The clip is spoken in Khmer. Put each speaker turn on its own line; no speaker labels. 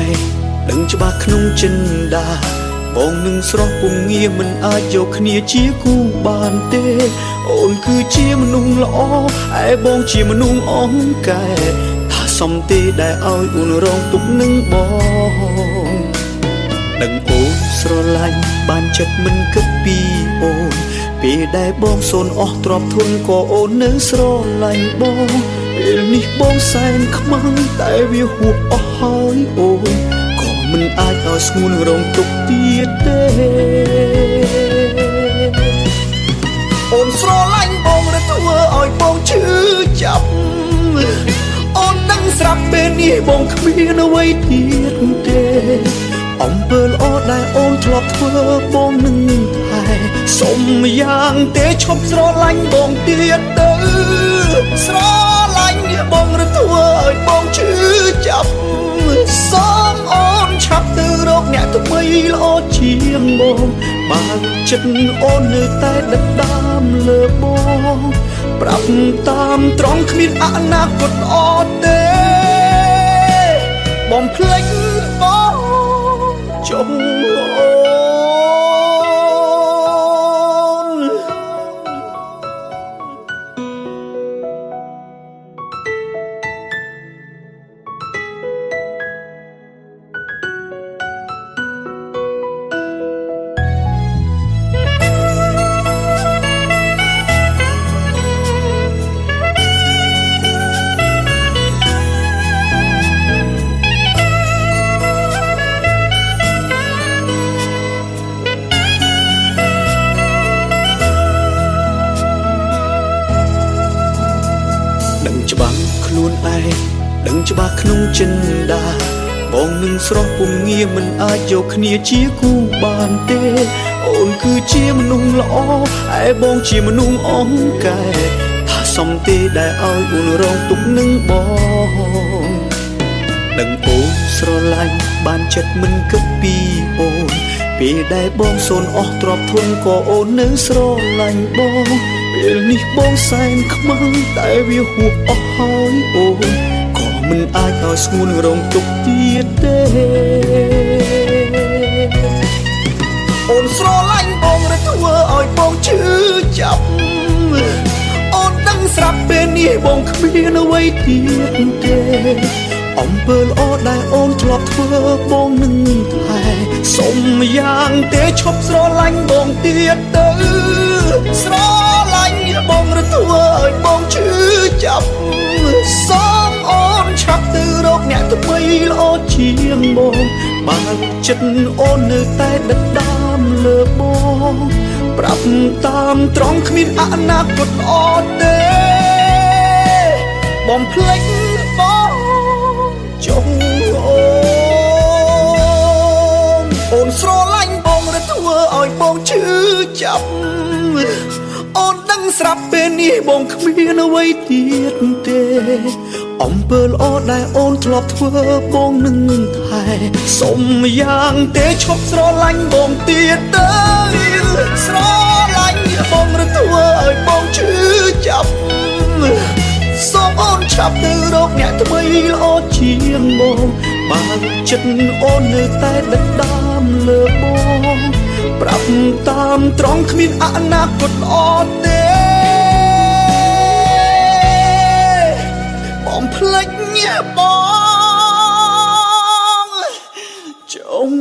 ឯងដឹងច្បាស់ក្នុងចិន្តាបងនឹងស្រស់ពុំងារមិនអាចយកគ្នាជាគូបានទេអូនគឺជាមនុស្សល្អឯបងជាមនុស្សអង្កែថាសំទេដែលឲ្យអូនរងទុកនឹងបងដឹងអូនស្រឡាញ់បានចិត្តមិនគិតពីអូនពេលដែលបងសូនអស់ទ្រព្យធនក៏អូននៅស្រឡាញ់បងពេលនេះបងសែនខ្មាំងតែវាហួសអស់ហើយអូនក៏មិនអាចឲ្យស្ងួនរងទុកទៀតទេអូនស្រឡាញ់បងឬធ្វើឲ្យបងឈឺចាប់អូនដឹងស្រាប់ពេលនេះបងគ្មានអ្វីទៀតទេអំពើល្អដែលអូនធ្លាប់ធ្វើបងនឹងថែសុំយ៉ាងទេឈប់ស្រឡាញ់បងទៀតទៅស្រឡាញ់បងឬធ្វើឲ្យបងឈឺចាប់សូមអូនឆាប់ទៅរកអ្នកថ្មីល្អជាងបងបើចិត្តអូននៅតែដិតដាមលើបងប្រាប់តាមត្រង់គ្មានអនាគតល្អទេបំភ្លេចបងចុងអូនដឹងច្បាស់ខ្លួនឯងដឹងច្បាស់ក្នុងចិន្តាបងនឹងស្រស់ពុំងារមិនអាចយកគ្នាជាគូបានទេអូនគឺជាមនុស្សល្អឯបងជាមនុស្សអង្កែថាសំទេដែលឲ្យអូនរងទុកនឹងបងដឹងអូនស្រឡាញ់បានចិត្តមិនគិតពីអូនពេលដែលបងសូនអស់ទ្រព្យធនក៏អូននៅស្រឡាញ់បងពេលនេះបងសែនខ្មាំងតែវាហួសអស់ហើយអូនក៏មិនអាចឲ្យស្ងួនរងទុកទៀតទេអូនស្រឡាញ់បងឬធ្វើឲ្យបងឈឺចាប់អូនដឹងស្រាប់ពេលនេះបងគ្មានអ្វីទៀតទេអំពើល្អដែលអូនធ្លាប់ធ្វើបងនឹងថែសុំយ៉ាងទេឈប់ស្រឡាញ់បងទៀតទៅស្រឡាញ់បងឬធ្វើឲ្យបងឈឺចាប់សូមអូនឆាប់ទៅរកអ្នកថ្មីល្អជាងបងបើចិត្តអូននៅតែដិតដាមលើបងប្រាប់តាមត្រង់គ្មានអនាគតល្អទេបំភ្លេចបងចុងអូនអូនស្រឡាញ់បងឬធ្វើឲ្យបងឈឺចាប់អូនដឹងស្រាប់ពេលនេះបងគ្មានអ្វីទៀតទេអំពើល្អដែលអូនធ្លាប់ធ្វើបងនឹងថែសុំយ៉ាងទេឈប់ស្រឡាញ់បងទៀតទៅស្រឡាញ់បងឬធ្វើឲ្យបងឈឺចាប់សូមអូនឆាប់ទៅរកអ្នកថ្មីល្អជាងបងបើចិត្តអូននៅតែដិតដាមលើបងប្រាប់តាមត្រង់គ្មានអនាគតល្អទេបំភ្លេចបងចុង